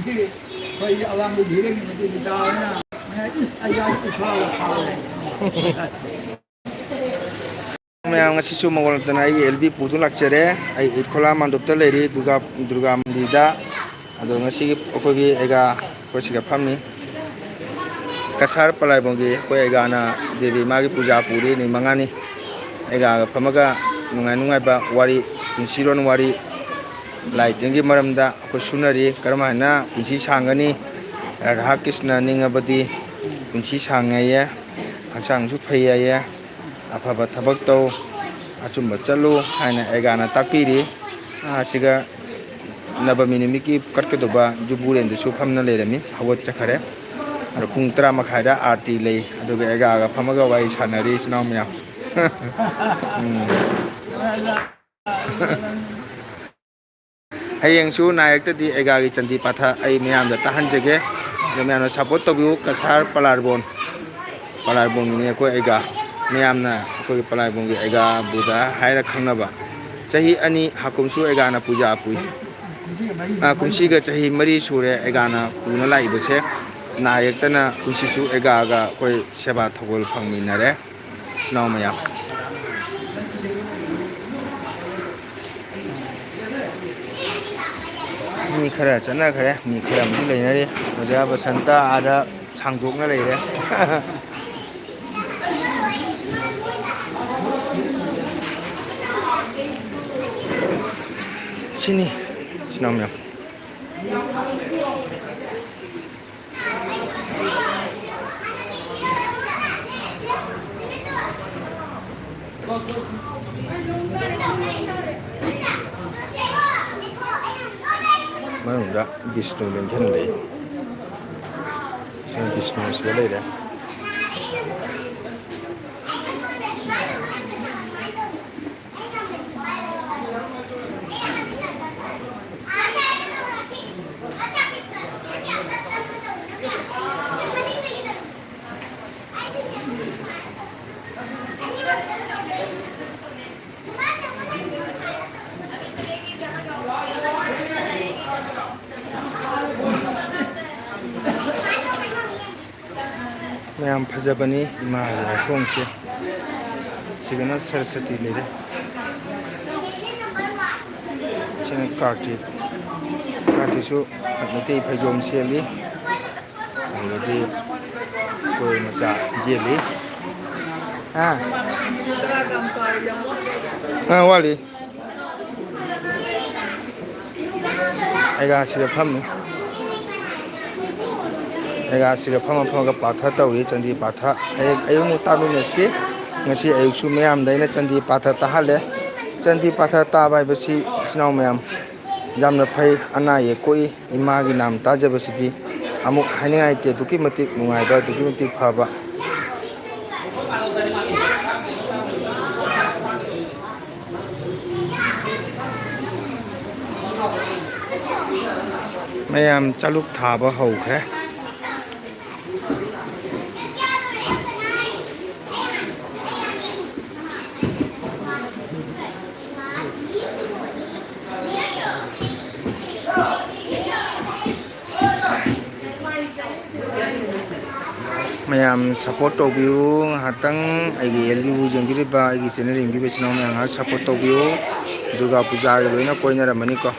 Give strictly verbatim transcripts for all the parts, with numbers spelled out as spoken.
ꯑꯩꯈꯣꯏꯒꯤ ꯑꯋꯥꯡꯕ ꯙꯤꯔꯦꯟꯒꯤ ꯃꯇꯨꯡ ꯏꯟꯅ ꯏꯁ ꯑꯌꯥ ꯏꯐꯥꯜ ꯐꯥꯜꯂꯦ꯫ ꯃꯌꯥꯝ, ꯉꯁꯤꯁꯨ ꯃꯪꯒꯣꯜ ꯅꯠꯇꯅ ꯑꯩꯒꯤ ꯑꯦꯜ ꯕꯤ ꯄꯨꯗꯨꯅ ꯂꯥꯛꯆꯔꯦ꯫ ꯑꯩ ꯏꯠꯈꯣꯂꯥ ꯃꯥꯟꯗꯣꯞꯇ ꯂꯩꯔꯤ, ꯗꯨꯔꯒꯥ, ꯗꯨꯔꯒꯥ ꯃꯟꯗꯤꯔꯗ꯫ ꯑꯗꯣ ꯉꯁꯤꯒꯤ ꯑꯩꯈꯣꯏꯒꯤ ꯑꯦꯒꯥ ꯑꯩꯈꯣꯏ ꯁꯤꯗ ꯐꯝꯃꯤ꯫ ꯀꯁꯥꯔ ꯄꯂꯥꯏꯕꯝꯒꯤ ꯑꯩꯈꯣꯏ ꯑꯦꯒꯥꯅ ꯗꯦꯕꯤ ꯃꯥꯒꯤ ꯄꯨꯖꯥ ꯄꯨꯔꯤ ꯅꯨꯃꯤꯠ ꯃꯉꯥꯅꯤ꯫ ꯑꯦꯒꯥꯒ ꯐꯝꯃꯒ ꯅꯨꯡꯉꯥꯏ ꯅꯨꯡꯉꯥꯏꯕ ꯋꯥꯔꯤ, ꯄꯨꯟꯁꯤꯔꯣꯟ ꯋꯥꯔꯤ, ꯂꯥꯏ ꯇꯤꯟꯒꯤ ꯃꯔꯝꯗ ꯑꯩꯈꯣꯏ ꯁꯨꯅꯔꯤ꯫ ꯀꯔꯝ ꯍꯥꯏꯅ ꯄꯨꯟꯁꯤ ꯁꯥꯡꯒꯅꯤ, ꯔꯥꯙꯥ ꯀ꯭ꯔꯤꯁꯅ ꯅꯤꯡꯉꯕꯗꯤ ꯄꯨꯟꯁꯤ ꯁꯥꯡꯉꯦꯌꯦ, ꯍꯛꯆꯥꯡꯁꯨ ꯐꯩ ꯍꯥꯏꯌꯦ, ꯑꯐꯕ ꯊꯕꯛ ꯇꯧ, ꯑꯆꯨꯝꯕ ꯆꯠꯂꯨ ꯍꯥꯏꯅ ꯑꯦꯒꯥꯅ ꯇꯥꯛꯄꯤꯔꯤ꯫ ꯑꯥ, ꯁꯤꯒ ꯅꯕꯃꯤ ꯅꯨꯃꯤꯠꯀꯤ ꯀꯠꯀꯗꯧꯕ ꯌꯨꯝꯕꯨꯔꯦꯟꯗꯨꯁꯨ ꯐꯝꯅ ꯂꯩꯔꯝꯃꯤ, ꯍꯧꯒꯠꯆꯈꯔꯦ꯫ ꯑꯗꯣ ꯄꯨꯡ ꯇꯔꯥ ꯃꯈꯥꯏꯗ ꯑꯥꯔꯇꯤ ꯂꯩ, ꯑꯗꯨꯒ ꯑꯦꯒꯥꯒ ꯐꯝꯃꯒ ꯋꯥꯔꯤ ꯁꯥꯟꯅꯔꯤ ꯏꯆꯤꯟ ꯏꯅꯥꯎ ꯃꯌꯥꯝ꯫ ꯎꯝ꯫ ꯍꯌꯦꯡꯁꯨ ꯅꯥꯌꯦꯛꯇꯗꯤ ꯑꯦꯒꯥꯒꯤ ꯆꯟꯗꯤ ꯄꯥꯊ ꯑꯩ ꯃꯌꯥꯝꯗ ꯇꯥꯍꯟꯖꯒꯦ꯫ ꯑꯗꯣ ꯃꯌꯥꯝꯅ ꯁꯞꯄꯣꯔꯠ ꯇꯧꯕꯤꯌꯨ꯫ ꯀꯁꯥꯔ ꯄꯂꯥꯔꯕꯣꯟ, ꯄꯂꯥꯔꯕꯣꯟꯒꯤꯅꯤ ꯑꯩꯈꯣꯏ ꯑꯦꯒꯥ꯫ ꯃꯌꯥꯝꯅ ꯑꯩꯈꯣꯏꯒꯤ ꯄꯂꯥꯔꯕꯣꯟꯒꯤ ꯑꯦꯒꯥ ꯕꯨꯙ ꯍꯥꯏꯔ ꯈꯪꯅꯕ꯫ ꯆꯍꯤ ꯑꯅꯤ ꯍꯥꯀꯨꯝꯁꯨ ꯑꯦꯒꯥꯅ ꯄꯨꯖꯥ ꯄꯨꯏ꯫ ꯑ, ꯀꯨꯝꯁꯤꯒ ꯆꯍꯤ ꯃꯔꯤ ꯁꯨꯔꯦ ꯑꯦꯒꯥꯅ ꯄꯨꯅ ꯂꯥꯛꯏꯕꯁꯦ꯫ ꯅꯥꯌꯦꯛꯇꯅ ꯀꯨꯝꯁꯤꯁꯨ ꯑꯦꯒꯥꯒ ꯑꯩꯈꯣꯏ ꯁꯦꯕꯥ ꯊꯧꯒꯜ ꯐꯪꯃꯤꯟꯅꯔꯦ꯫ ꯏꯆꯤꯟ ꯏꯅꯥꯎ ꯃꯌꯥꯝ꯫ ꯃꯤ ꯈꯔ ꯆꯠꯅꯈ꯭ꯔꯦ, ꯃꯤ ꯈꯔ ꯑꯃꯗꯤ ꯂꯩꯅꯔꯤ꯫ ꯑꯣꯖꯥ ꯕꯁꯟꯇ ꯑꯥꯗ ꯁꯥꯡꯗꯣꯛꯅ ꯂꯩꯔꯦ꯫ ꯁꯤꯅꯤ, ꯏꯆꯤꯟ ꯏꯅꯥꯎ ꯃꯌꯥꯝ꯫ ꯃꯅꯨꯡꯗ ꯕꯤꯁꯅꯨ ꯂꯦꯡꯊꯟ ꯂꯩ꯫ ꯁꯤꯅ ꯕꯤꯁꯅꯨ ꯁꯤꯗ ꯂꯩꯔꯦ꯫ ꯌꯥꯝ ꯐꯖꯕꯅꯤ ꯏꯃꯥꯒꯤ ꯃꯊꯣꯡꯁꯦ꯫ ꯁꯤꯒꯅ ꯁꯔꯁꯇꯤ ꯂꯩꯔꯦ꯫ ꯁꯤꯅ ꯀꯥꯔꯇꯤꯛ꯫ ꯀꯥꯔꯇꯤꯛꯁꯨ ꯃꯩꯇꯩ ꯐꯩꯖꯣꯝ ꯁꯦꯠꯂꯤ꯫ ꯑꯗꯒꯤ ꯀꯣꯏ ꯃꯆꯥ ꯌꯦꯜꯂꯤ꯫ ꯍꯥ? ꯑꯥ, ꯋꯥꯠꯂꯤ꯫ ꯑꯩꯒꯥꯁꯤꯒ ꯐꯝꯃꯤ꯫ ꯑꯩꯒꯥꯁꯤꯒ ꯐꯝꯃ ꯐꯝꯃꯒ ꯄꯥꯊ ꯇꯧꯔꯤ, ꯆꯟꯗꯤ ꯄꯥꯊ꯫ ꯍꯌꯦꯡ ꯑꯌꯨꯛ ꯑꯃꯨꯛ ꯇꯥꯃꯤꯟꯅꯁꯤ꯫ ꯉꯁꯤ ꯑꯌꯨꯛꯁꯨ ꯃꯌꯥꯝꯗ ꯑꯩꯅ ꯆꯟꯗꯤ ꯄꯥꯊ ꯇꯥꯍꯜꯂꯦ꯫ ꯆꯟꯗꯤ ꯄꯥꯊ ꯇꯥꯕ ꯍꯥꯏꯕꯁꯤ, ꯏꯆꯤꯟ ꯏꯅꯥꯎ ꯃꯌꯥꯝ, ꯌꯥꯝꯅ ꯐꯩ꯫ ꯑꯅꯥ ꯑꯌꯦꯛ ꯀꯣꯛꯏ꯫ ꯏꯃꯥꯒꯤ ꯅꯥꯝ ꯇꯥꯖꯕꯁꯤꯗꯤ ꯑꯃꯨꯛ ꯍꯥꯏꯅꯤꯡꯉꯥꯏ ꯂꯩꯇꯦ꯫ ꯑꯗꯨꯛꯀꯤ ꯃꯇꯤꯛ ꯅꯨꯡꯉꯥꯏꯕ, ꯑꯗꯨꯛꯀꯤ ꯃꯇꯤꯛ ꯐꯕ꯫ ꯃꯌꯥꯝ ꯆꯥꯂꯨꯛ ꯊꯥꯕ ꯍꯧꯈ꯭ꯔꯦ꯫ ꯃꯌꯥꯝ support ꯇꯧꯕꯤꯌꯨ꯫ ꯉꯥꯏꯍꯥꯛꯇꯪ ꯑꯩꯒꯤ ꯑꯦꯜ ꯕꯤꯕꯨ ꯌꯦꯡꯕꯤꯔꯤꯕ, ꯑꯩꯒꯤ channel ꯌꯦꯡꯕꯤꯕ ꯏꯆꯤꯟ ꯏꯅꯥꯎ ꯃꯌꯥꯝ ꯉꯥꯏꯍꯥꯛ support ꯇꯧꯕꯤꯌꯨ꯫ ꯗꯨꯔꯒꯥ ꯄꯨꯖꯥꯒꯤ ꯂꯣꯏꯅ ꯀꯣꯏꯅꯔꯝꯃꯅꯤꯀꯣ꯫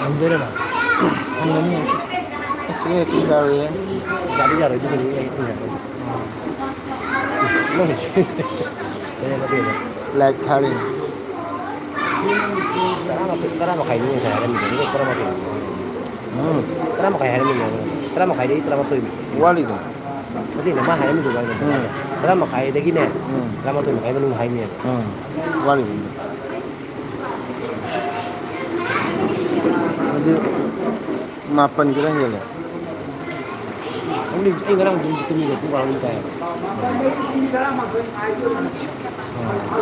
ꯍꯪꯗꯣꯏꯔꯦꯅ꯫ ꯍꯪꯒꯅꯤ꯫ ꯑꯁ, ꯑꯦ, ꯀꯨꯏ ꯌꯥꯔꯣꯏꯌꯦ꯫ ꯌꯥꯗꯤ ꯌꯥꯔꯣꯏ, ꯑꯗꯨꯒꯤꯅꯤ ꯑꯩ ꯍꯪꯉꯛꯄꯁꯦ꯫ ꯂꯥꯏꯛ ꯊꯥꯔꯤ꯫ ꯇꯔꯥꯃꯥꯊꯣꯏ, ꯇꯔꯥ ꯃꯈꯥꯏꯅꯤ ꯉꯁꯥꯏ ꯍꯥꯏꯔꯝꯃꯤꯗꯣ, ꯑꯗꯨꯒ ꯇꯔꯥꯃꯥꯊꯣꯏ꯫ ꯎꯝ꯫ ꯇꯔꯥ ꯃꯈꯥꯏ ꯍꯥꯏꯔꯝꯃꯤꯅꯦ, ꯑꯗꯨꯒ ꯇꯔꯥ ꯃꯈꯥꯏꯗꯒꯤ ꯇꯔꯥꯃꯥꯊꯣꯏ꯫ ꯋꯥꯠꯂꯤꯗꯅ꯫ ꯅꯠꯇꯦꯅꯦ, ꯃꯥ ꯍꯥꯏꯔꯝꯃꯤꯗꯣ ꯀꯔꯝ ꯀꯥꯟꯗꯅꯣ? ꯎꯝ꯫ ꯇꯔꯥ ꯃꯈꯥꯏꯗꯒꯤꯅꯦ, ꯎꯝ꯫ ꯇꯔꯥꯃꯥꯊꯣꯏ ꯃꯈꯥꯏ ꯃꯅꯨꯡ ꯍꯥꯏꯅꯦꯕ꯫ ꯎꯝ꯫ ꯋꯥꯠꯂꯤꯗꯨꯗꯤ꯫ ꯍꯧꯖꯤꯛ ꯃꯥꯄꯟ ꯈꯔ ꯍꯦꯜꯂꯦ꯫ ꯈꯪꯗꯦ, ꯑꯩ ꯉꯔꯥꯡ ꯌꯨꯝꯗ ꯇꯨꯝꯃꯤꯗꯣ ꯄꯨꯡ ꯕꯥꯔꯣ ꯑꯗꯨꯝ ꯇꯥꯏ꯫ ꯎꯝ꯫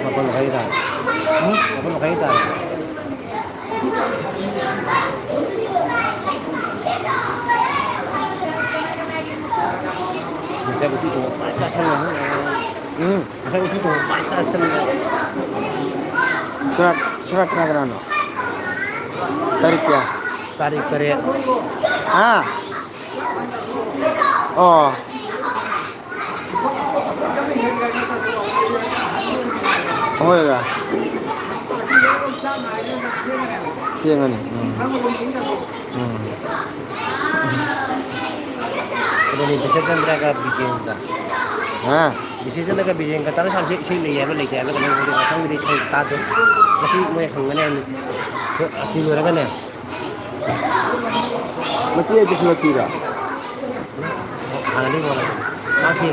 ꯃꯥꯄꯟ ꯃꯈꯥꯏ ꯇꯥꯔꯦ꯫ ꯎꯝ? ꯃꯥꯄꯟ ꯃꯈꯥꯏ ꯇꯥꯔꯦ꯫ ꯉꯁꯥꯏ ꯎꯇꯤ ꯊꯣꯡꯕ ꯐꯖꯅ ꯆꯥꯁꯜꯂꯦ꯫ ꯎꯝ꯫ ꯉꯁꯥꯏ ꯎꯇꯤ ꯊꯣꯡꯕ ꯐꯖꯅ ꯆꯥꯁꯜꯂꯦ꯫ ꯁꯨꯔꯠ, ꯁꯨꯔꯠ ꯀꯅꯥ ꯀꯅꯥꯅꯣ? ꯇꯥꯔꯤꯛ ꯀꯌꯥ? ꯇꯥꯔꯤꯛ ꯇꯔꯦꯠ꯫ ꯍꯥ? ꯑꯣ꯫ ꯍꯣꯏ, ꯑꯣꯖꯥ꯫ ꯊꯦꯡꯉꯅꯤ꯫ ꯎꯝ꯫ ꯎꯝ꯫ ꯑꯗꯨꯅꯤ ꯕꯤꯁꯦꯟꯆꯟꯗ꯭ꯔꯒ ꯕꯤꯖꯦꯟꯒ꯫ ꯍꯥ? ꯕꯤꯁꯦꯟꯆꯟꯗ꯭ꯔꯒ ꯕꯤꯖꯦꯟꯒ ꯇꯔꯥ ꯁꯥꯡꯁꯦ ꯏꯁꯩ ꯂꯩ ꯍꯥꯏꯕ ꯂꯩꯇꯦ ꯍꯥꯏꯕ ꯀꯩꯅꯣ ꯈꯪꯗꯦ꯫ ꯃꯊꯪꯒꯤꯗꯤ ꯈꯪꯗꯦ, ꯇꯥꯗꯦ꯫ ꯉꯁꯤ ꯃꯣꯏ ꯍꯪꯒꯅꯤ ꯍꯥꯏꯕꯅꯤ꯫ ꯑꯁꯤ ꯂꯣꯏꯔꯒꯅꯦ꯫ ꯃꯆꯦ ꯑꯗꯨꯁꯨ ꯅꯠꯇꯦꯗ꯫ ꯍꯥꯟꯅꯗꯤ ꯀꯣꯟꯅ ꯃꯥꯁꯤ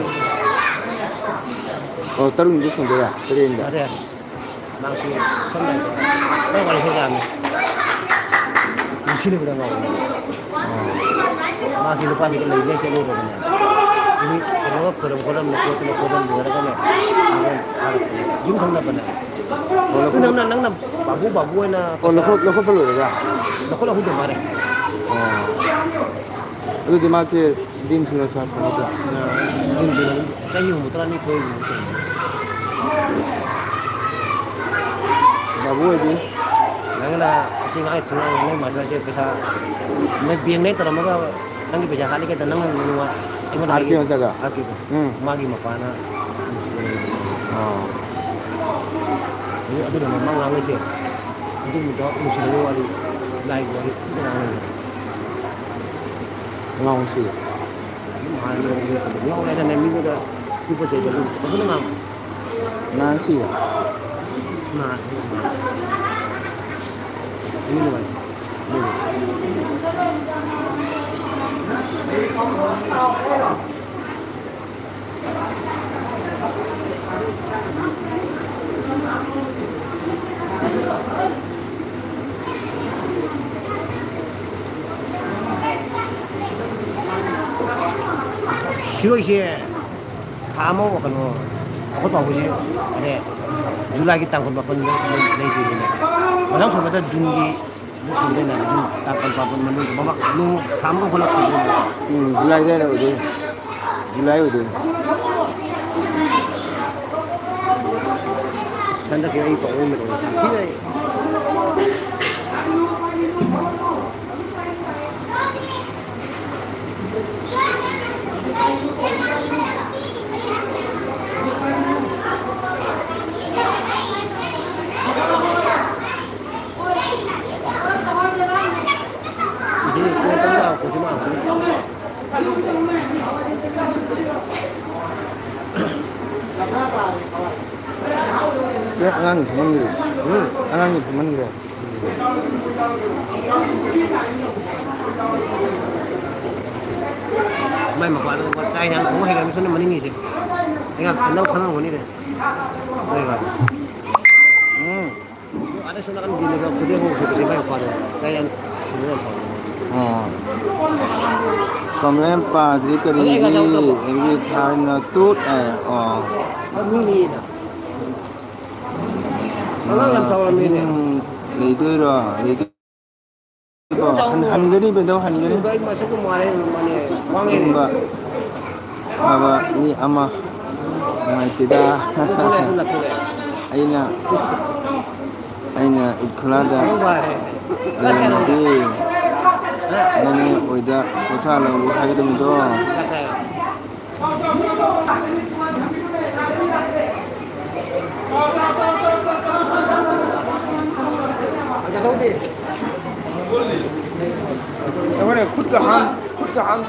ꯑꯣ, ꯇꯔꯨꯛꯅꯤꯗ ꯁꯦꯡꯗꯣꯏꯔꯥ? ꯇꯔꯦꯠꯅꯤꯗ? ꯅꯠꯇꯦ꯫ ꯃꯥꯁꯤ ꯁꯝꯅ ꯍꯥꯏꯔꯕꯗ ꯂꯣꯏ ꯋꯥꯔꯤ ꯁꯣꯏ ꯇꯥꯔꯝꯃꯤ꯫ ꯅꯨꯡꯁꯤꯅꯕꯗ ꯉꯥꯎꯕꯅꯦ꯫ ꯑꯣ꯫ ꯃꯥꯁꯤ ꯅꯨꯄꯥꯁꯤꯒ ꯂꯩꯕ ꯂꯩꯇꯦ ꯂꯩꯔꯕꯅꯦ꯫ ꯃꯤ ꯀꯩꯅꯣꯒ ꯈꯣꯏꯔꯝ ꯈꯣꯠꯂꯝꯅ ꯈꯣꯠꯇꯅ ꯈꯣꯠꯂꯝ ꯂꯣꯏꯔꯒꯅꯦ, ꯑꯗꯨꯝ ꯊꯥꯔꯛꯄꯅꯦ꯫ ꯌꯨꯝ ꯊꯪꯅꯕꯅꯦ꯫ ꯑꯣ, ꯑꯗꯨ ꯂꯧꯈꯠ-, ꯅꯪꯅ, ꯅꯪꯅ ꯕꯥꯕꯨ, ꯕꯥꯕꯨ ꯑꯣꯏꯅ ꯑꯣ, ꯄꯩꯁꯥ ꯂꯧꯈꯠ-, ꯂꯧꯈꯠꯄ ꯂꯣꯏꯔꯒ? ꯂꯧꯈꯠ ꯂꯧꯍꯧꯗ ꯃꯥꯜꯂꯦ꯫ ꯑꯣ꯫ ꯑꯗꯨꯗꯤ ꯃꯥꯁꯦ ꯗꯤꯟ ꯁꯤꯡꯅ ꯁꯥ ꯁꯥ ꯅꯠꯇ꯭ꯔꯣ? ꯑ, ꯗꯤꯟ ꯁꯤꯡꯅ ꯆꯍꯤ ꯍꯨꯝꯐꯨ ꯇꯔꯥꯅꯤꯊꯣꯏ ꯁꯨꯔꯦ꯫ ꯕꯥꯕꯨ ꯑꯣꯏꯗꯤ? ꯅꯪꯅ ꯑꯁꯤ ꯉꯥꯏ ꯊꯨꯡꯅ ꯅꯣꯏ ꯃꯥꯁꯇꯔꯁꯦ ꯄꯩꯁꯥ ꯅꯣꯏ ꯕꯦꯡꯅꯦ ꯇꯧꯔꯝꯃꯒ ꯅꯪꯒꯤ ꯄꯩꯁꯥ ꯍꯥꯠꯂꯤ ꯀꯩꯗ ꯅꯪ ꯅꯣꯡꯃ ꯑꯩꯉꯣꯟꯗ ꯍꯥꯠꯀꯦ ꯍꯥꯏꯒꯦ-, ꯅꯠꯇ꯭ꯔꯒ? ꯍꯥꯠꯀꯦꯗꯣ꯫ ꯎꯝ꯫ ꯃꯥꯒꯤ ꯃꯄꯥꯅ ꯑꯥ꯫ ꯑꯗꯨ, ꯑꯗꯨꯅ ꯃꯃꯥ ꯉꯥꯡꯉꯤꯁꯦ꯫ ꯑꯗꯨꯒꯤꯗꯣ ꯅꯨꯡꯁꯤꯅꯕꯒꯤ ꯋꯥꯔꯤ, ꯂꯥꯏꯒꯤ ꯋꯥꯔꯤ ꯑꯗꯨ ꯉꯥꯡꯉꯤꯁꯦ꯫ ꯑꯉꯥꯡꯁꯤ꯫ ꯑꯗꯨꯝ ꯍꯥꯏꯕꯗ ꯉꯥꯎꯔꯦ ꯍꯥꯏꯗꯅ ꯃꯤꯉꯣꯟꯗ ꯐꯨꯕ ꯆꯩꯕ ꯑꯗꯨ ꯐꯖꯅ ꯉꯥꯡꯉꯤ꯫ ꯅꯥꯟꯁꯤꯒ꯫ ꯃꯥ-, ꯃꯥ-, ꯃꯤ ꯅꯨꯡꯉꯥꯏ꯫ ꯃꯤ ꯅꯨꯡꯉꯥꯏ꯫ ꯐꯤꯔꯣꯏꯁꯦ ꯊꯥ ꯑꯃ ꯀꯩꯅꯣ, ꯑꯩꯈꯣꯏ ꯄꯥꯕꯨꯁꯦ ꯀꯩꯅꯣ, ꯖꯨꯂꯥꯏꯒꯤ ꯇꯥꯡ ꯀꯨꯟ ꯃꯥꯄꯟꯗ ꯁꯤꯗ ꯂꯩꯗꯣꯏꯅꯦ꯫ ꯃꯊꯪ ꯁꯨꯕꯗ ꯖꯨꯟꯒꯤ ꯑꯃꯨꯛ ꯁꯨꯗꯣꯏꯅꯦ꯫ ꯖꯨꯟ ꯇꯥꯡ ꯀꯨꯟ ꯃꯥꯄꯟ ꯃꯅꯨꯡꯗ ꯃꯃꯥꯡ ꯅꯣꯡ ꯊꯥ ꯑꯃ ꯍꯧꯒꯠꯂꯛ ꯁꯨꯗꯣꯏꯅꯦ꯫ ꯎꯝ, ꯖꯨꯂꯥꯏ ꯑꯗꯨꯋꯥꯏꯗ ꯑꯣꯏꯗꯣꯏꯅꯦ꯫ ꯖꯨꯂꯥꯏ ꯑꯣꯏꯗꯣꯏꯅꯦ꯫ ꯑꯁ, ꯍꯟꯗꯛꯀꯤ ꯑꯩ ꯄꯥꯎ ꯑꯃ ꯂꯩꯔꯦ꯫ ꯁꯥꯊꯤꯅ ꯑꯩ ꯑꯦ, ꯑꯉꯥꯡꯒꯤ ꯐꯝꯍꯟꯈ꯭ꯔꯦ꯫ ꯎꯝ꯫ ꯑꯉꯥꯡꯒꯤ ꯐꯝꯍꯟꯈ꯭ꯔꯦ꯫ ꯃꯥꯏ ꯃꯄꯥꯗ ꯆꯥꯛ ꯏꯟꯁꯥꯡ ꯊꯣꯡ ꯍꯩꯈ꯭ꯔꯕ ꯃꯤꯁꯛꯅ ꯃꯅꯤꯡꯒꯤꯁꯦ꯫ ꯑꯩꯒ ꯈꯟꯅꯕ ꯈꯪꯉꯝꯒꯅꯤꯅꯦ꯫ ꯍꯣꯏ, ꯍꯣꯏ꯫ ꯎꯝ꯫ ꯑꯥꯗ ꯁꯣꯝ ꯅꯥꯀꯟ ꯗꯤꯜꯂꯤꯗ ꯈꯨꯗꯩ ꯍꯧꯕ ꯁꯦꯠꯄꯁꯦ ꯃꯥꯏ ꯃꯄꯥꯗꯣ ꯆꯥꯛ ꯏꯟꯁꯥꯡ ꯊꯣꯡꯕ ꯌꯥꯝ ꯐꯕꯅꯦ꯫ ꯑꯣ꯫ ꯀꯃꯦꯟ ꯄꯥꯗ꯭ꯔꯤ ꯀꯔꯤꯒꯤ? ꯑꯩꯒꯤ ꯊꯥꯔꯅ ꯇꯨꯠ ꯍꯥꯏ꯫ ꯑꯣ꯫ ꯑꯉꯥꯡ ꯌꯥꯝ ꯆꯥꯎꯔꯝꯃꯦꯅꯦ꯫ ꯑꯍꯤꯡ ꯂꯩꯗꯣꯏꯔꯣ? ꯂꯩꯗꯣꯏꯔꯣ? ꯍꯟ-, ꯍꯟꯒꯅꯤ ꯕꯦꯗꯧ, ꯍꯟꯒꯅꯤ꯫ ꯑꯩ ꯃꯁꯛꯀ ꯃꯥꯟꯅꯩ, ꯃꯥꯟꯅꯩ, ꯋꯥꯡꯉꯦꯅꯦ꯫ ꯑꯗꯨꯝꯕ ꯐꯕ ꯃꯤ ꯑꯃ ꯅꯨꯡꯉꯥꯏꯇꯦꯗ꯫ ꯑꯗꯨ ꯊꯣꯛꯂꯛꯑꯦ, ꯑꯗꯨ ꯂꯥꯊꯣꯛꯂꯛꯑꯦ꯫ ꯑꯩꯅ ꯑꯩꯅ ꯏꯠ ꯈꯨꯂꯥꯗ ꯂꯩꯔꯝꯃꯗꯤ ꯅꯪꯒꯤ ꯑꯣꯏꯗ ꯄꯣꯊꯥ ꯂꯧ ꯍꯥꯏꯒꯗꯕꯗꯣ꯫ ꯀꯩꯗꯧꯗꯦ? ꯑꯩꯈꯣꯏꯅ ꯈꯨꯠꯀ ꯍꯥꯝ-, ꯈꯨꯠꯀ ꯍꯥꯝ-,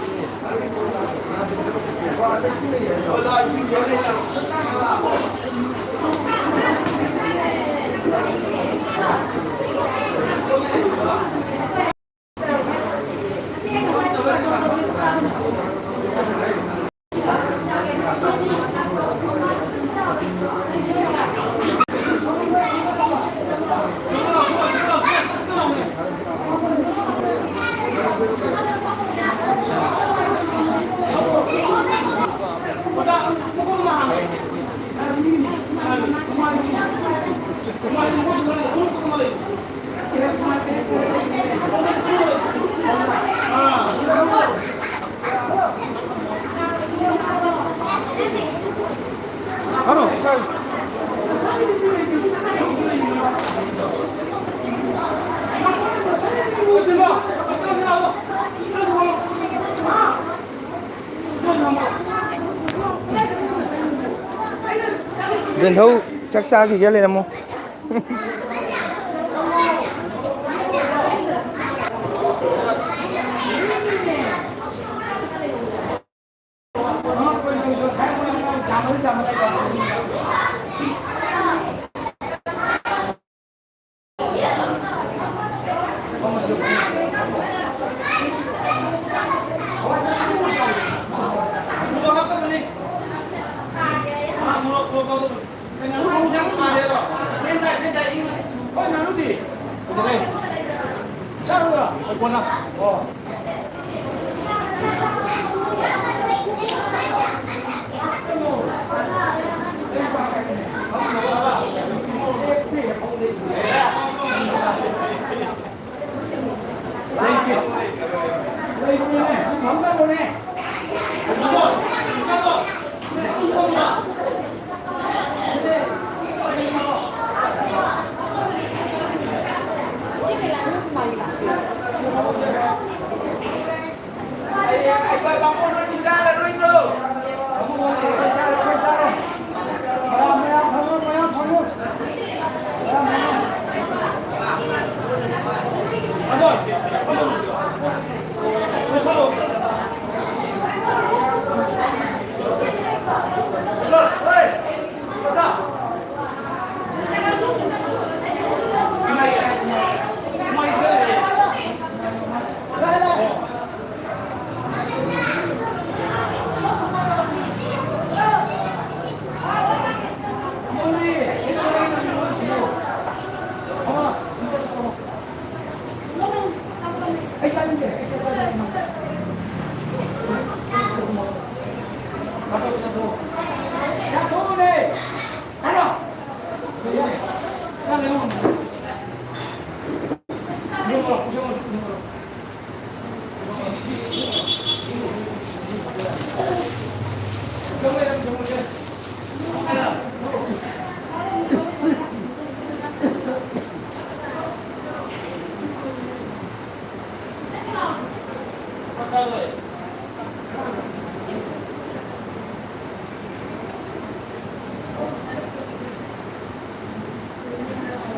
ꯕꯦꯟꯊꯧ, ꯆꯥꯛ ꯆꯥꯈꯤꯒꯦ, ꯂꯩꯔꯝꯃꯣ꯫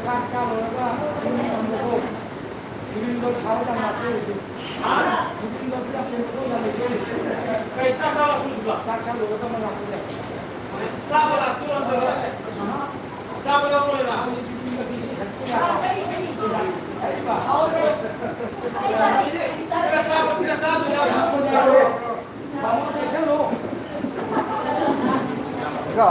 ꯆꯥꯛ ꯆꯥ ꯂꯣꯏꯔꯒ ꯌꯨꯝ ꯍꯟꯕꯗꯣ ꯁꯤꯂꯤꯟꯗꯔ ꯁꯥꯕ ꯌꯥꯝ ꯂꯥꯛꯇꯦ ꯍꯧꯖꯤꯛ꯫ ꯁꯤꯂꯤꯟꯗꯔ ꯄꯨꯔꯥ ꯄꯦꯟꯕꯗꯣ ꯌꯥꯝ ꯂꯩꯇꯦ꯫ ꯀꯩ ꯆꯥꯛ ꯆꯥ ꯂꯥꯛꯇꯣꯏꯗꯨꯕ? ꯆꯥꯛ ꯆꯥ ꯂꯣꯏꯔꯒ ꯑꯃ ꯂꯥꯛꯄꯗ꯫ ꯆꯥꯕ ꯂꯥꯛꯇꯣꯏꯔꯣ ꯅꯠꯇ꯭ꯔꯒ? ꯑꯍ꯫ ꯆꯥꯕ ꯌꯥꯎꯔꯣꯏꯕ? ꯑꯩꯈꯣꯏ ꯁꯤꯂꯤꯟꯗꯔ ꯄꯤꯁꯤ ꯁꯛꯇ ꯌꯥꯕ꯫ ꯁꯛꯏꯕ꯫ ꯁꯤꯗ ꯆꯥꯕ, ꯁꯤꯗ ꯆꯥꯗꯣꯏꯔꯣ? ꯆꯥꯕ ꯌꯥꯎꯔꯣꯏ꯫ ꯕꯥꯃꯣꯟ ꯆꯦꯛꯁꯤꯜꯂꯨ꯫ ꯏꯀꯣ꯫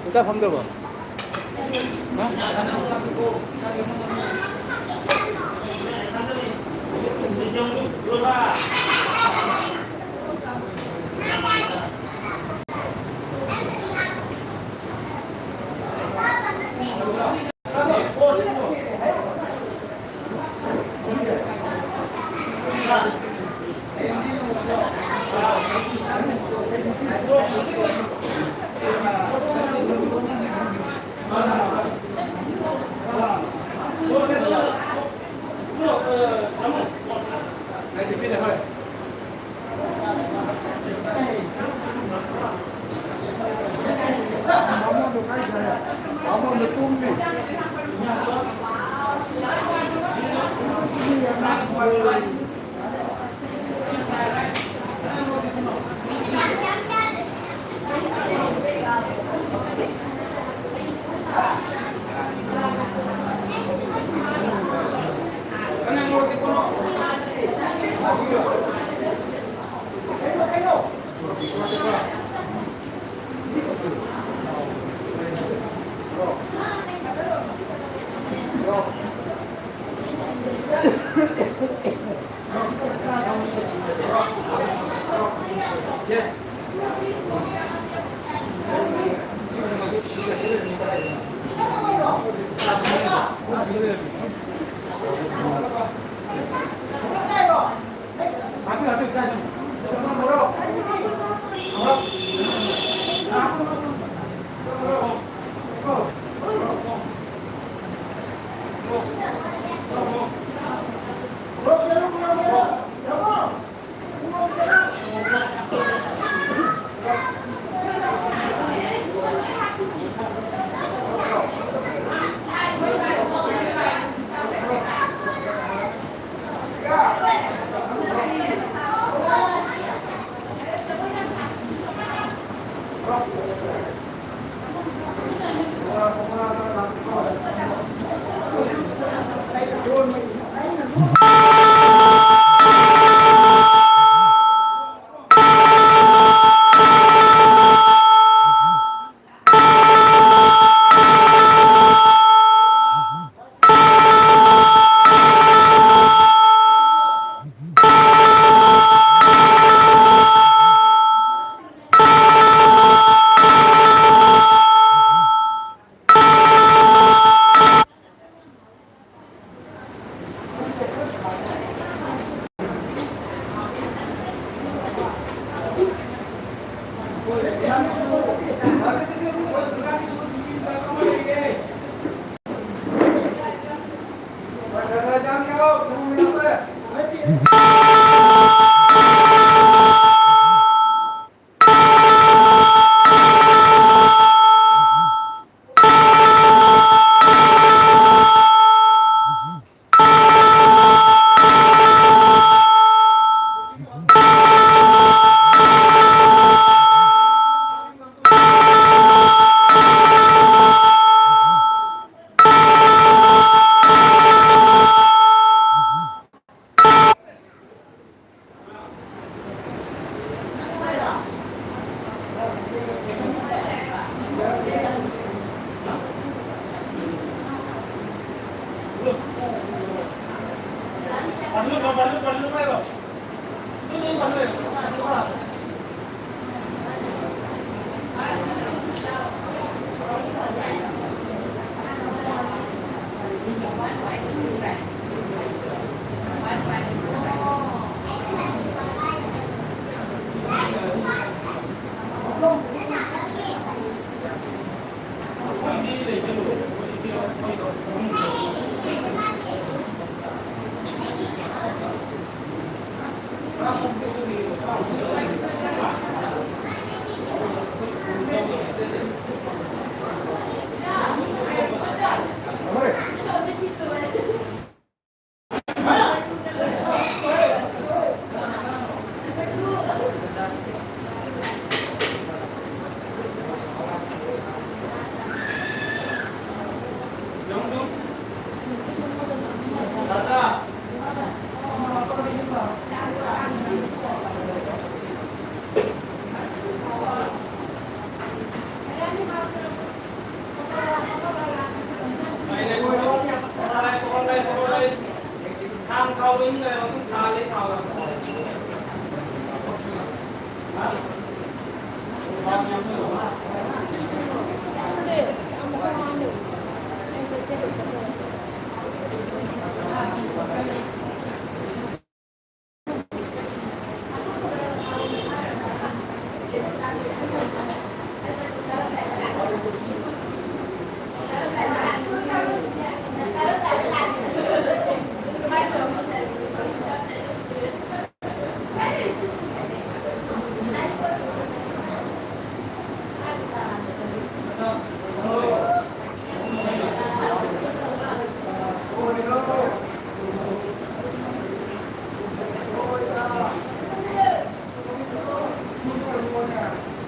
ꯏꯇꯥ ꯐꯝꯗ꯭ꯔꯕꯣ? ꯍꯥ?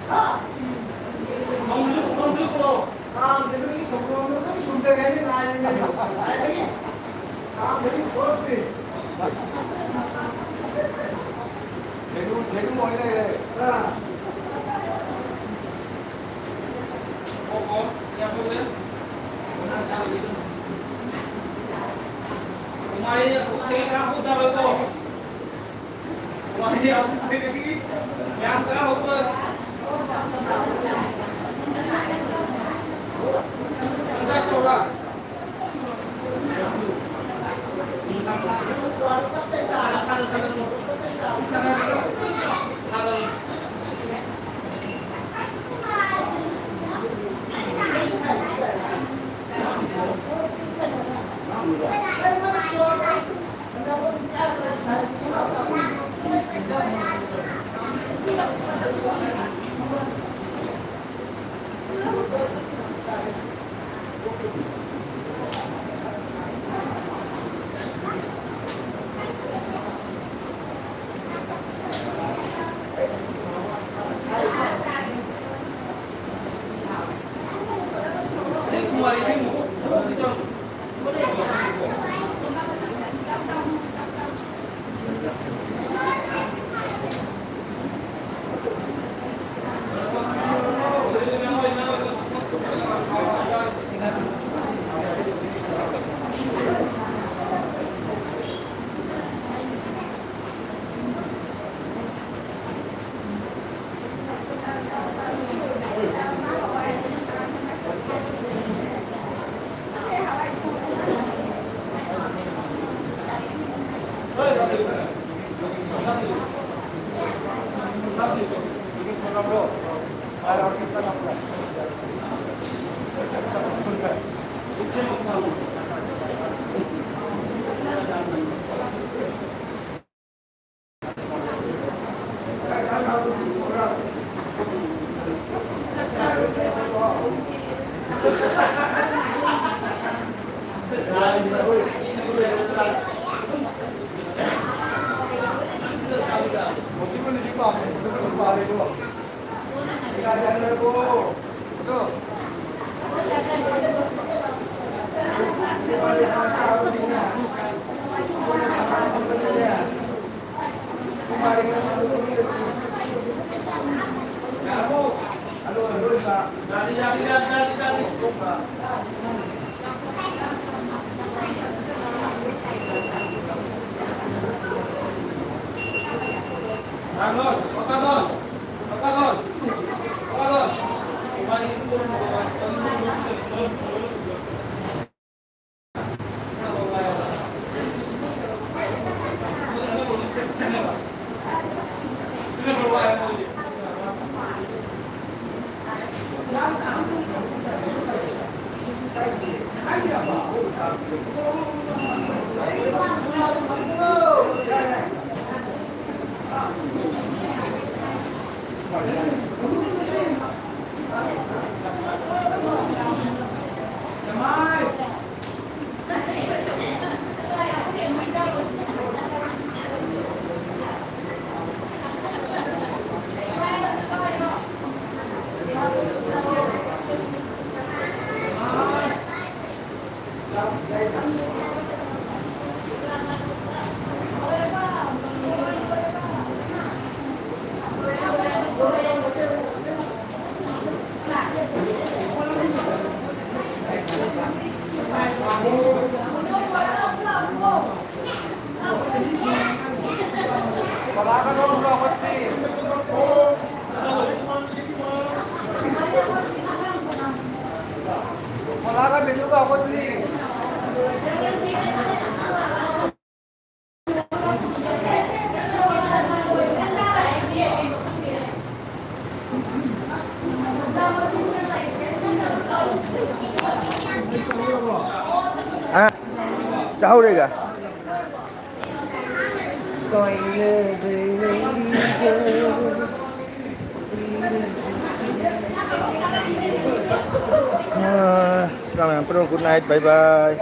ꯍꯥ? ꯁꯣꯝꯗꯁꯨ, ꯁꯣꯝꯗꯁꯨ ꯄꯨꯔꯛꯑꯣ꯫ ꯀꯥꯡꯗ ꯅꯣꯏꯒꯤ ꯁꯣꯝꯗꯣꯝꯗ ꯑꯗꯨꯝ ꯁꯨꯝꯗ ꯉꯥꯏꯅ ꯉꯥꯏꯔꯤꯅꯦ꯫ ꯀꯥꯏꯗꯒꯤ? ꯀꯥꯡꯗꯗꯤ ꯊꯣꯛꯂꯛꯇꯦ꯫ ꯂꯩꯔꯨ, ꯂꯩꯔꯨ ꯑꯣꯏ ꯂꯩꯔꯦ꯫ ꯑꯥ꯫ ꯆꯥꯍꯧꯔꯦꯒ꯫ ꯑꯥ, ꯁꯤꯂꯥꯃꯌꯥꯝ ꯄꯨꯝꯅꯃꯛ, good night, bye bye.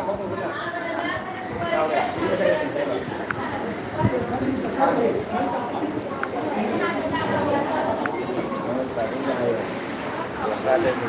Haleluya.